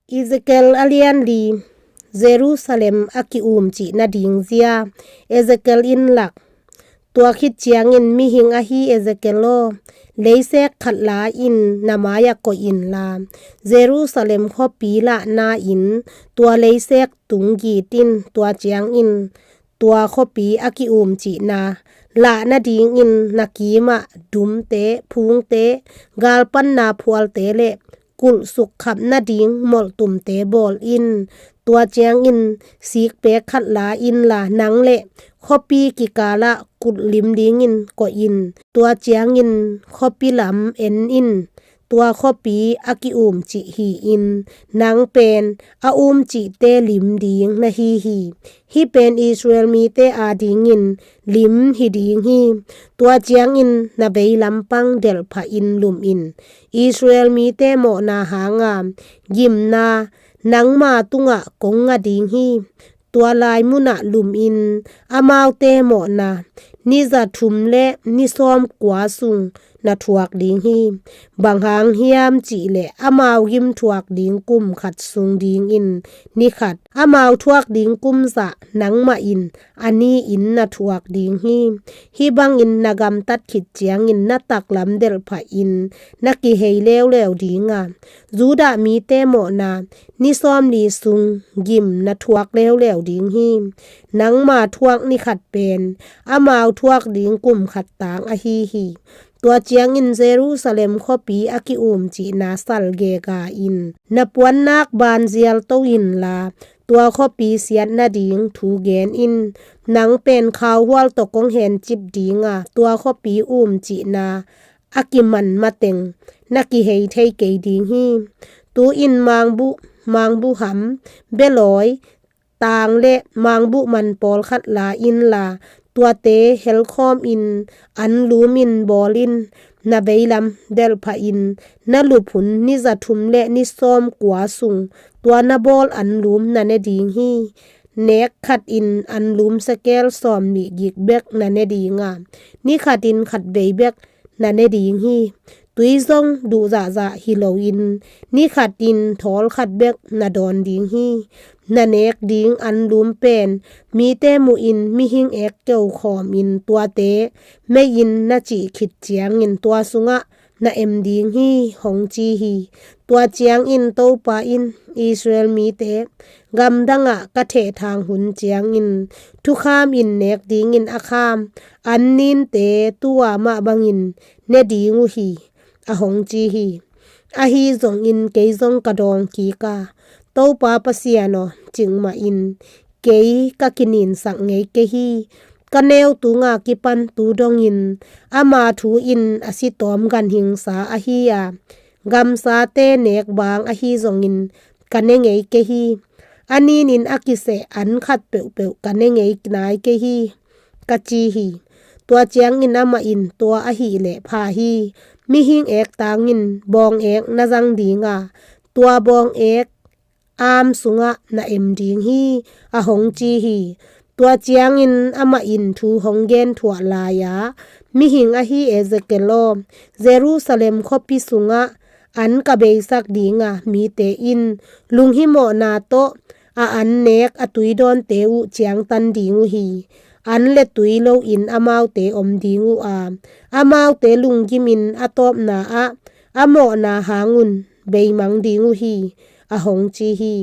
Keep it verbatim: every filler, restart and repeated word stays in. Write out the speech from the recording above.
Ezekiel a lian li. Jerusalem a ki-um cih nading zia. Ezekiel in lak. Tua khit ciangin mihing ahi Ezekiel aw, leisek khat la in na mai-ah koih inla, Jerusalem khuapi lahna in tua leisek tung git in, tua ciangin tua khuapi a ki-um cihna lah nadingin na kimah dumte, phungte, galpanna phualte le kulh sukkhap nading molhtumte bawl in. Tua ciangin sikpek khat la inla, nang le khuapi kikalah kulh lim dingin koih in. Tua ciangin khuapi lam en in. Tua khuapi a ki-um cih hi-in, nang pen a um cihte lim ding na hi hi. Hih pen Israel mite adingin lim hi ding hi. Tua ciangin na veilam pang delhphahin lum in. Israel mite mawhna hanga gimna nangma tungah kong ngah ding hi. Tua lai munah lumin amaute mawhna ni za thum le ni sawm kua sung na thuak ding hi. Bang hang hiam cihleh amau gim thuak ding kum khat sung dingin ni khat, amau thuak ding kum zah nangmah in a ni-in na thuak ding hi. Hih bangin na gamtat khit ciangin na taklam delhphahin na kihei leuleu dinga, Judah mite mawhna ni sawmli sung gim na thuak leuleu ding hi. Nangma thuak ni khat pen amau thuak ding kum khat tang ahi hi. Tua ciangin Jerusalem khuapi a ki-um cihna sal gega in, na puannak banzial to inla, tua khuapi siat nading thu gen in. Nang pen khauhual tawh kong hencip dinga, tua khuapi um cihna a kiman mateng na kihei thei kei ding hi. Tu-in mangbuh, mangbuh ham, belawi, tang le mangbuh man pawlkhat la inla, tuate helkhawmin anlumin bawl in. Na veilam delhphahin na lup hun ni za thum le ni sawm kua sung tua na bawl anlum na ne ding hi. Nek khatin anlum sekel sawmnih gik bek na ne dinga, ni khatin khatvei bek na ne ding hi. Tui zong duh zahzah hi loin ni khatin thawl khat bek na dawn ding hi. Na nek ding anlum pen mite muhin mihing ek keu khawmin tuate mei-in na cih khit ciangin tua sungah na em ding hi, hong ci hi. Tua ciangin Topa in, Israel mite gamdangah ka thehthang hun ciangin thukhamin nek dingin a kham an ninte tua mah bangin ne ding uh hi, a hong ci hi. Ahi zongin kei zong ka dawng kik a, Topa Pasian aw, cing mahin kei ka kininsak ngei kei hi. Ka neu tunga kipan tu dongin ama thu in a si tawm ganhingsa ahi a, gamsate nek bang ahi zongin ka ne ngei kei hi. A ninin a kiseh an khat peuhpeuh ka ne ngei nai kei hi, ka ci hi. Tua ciangin amah in, tua ahih leh pha hi. Mihing ek tangin bawng ek na zang dinga, tua bawng ek am sungah na em ding hi, a hong ci hi. Tua ciangin amah in thu hong gen thuah lai-a, mihing ahi Ezekiel aw, Jerusalem khuapi sungah an ka beisak dinga, mite in lunghimawhna tawh a an nek a tui dawnte uh ciangtan ding uh hi. An le tui loin amaute om ding uh a, amaute lunggimin a tawpna ah a mawhna hangun beimang ding uh hi, a hong ci hi.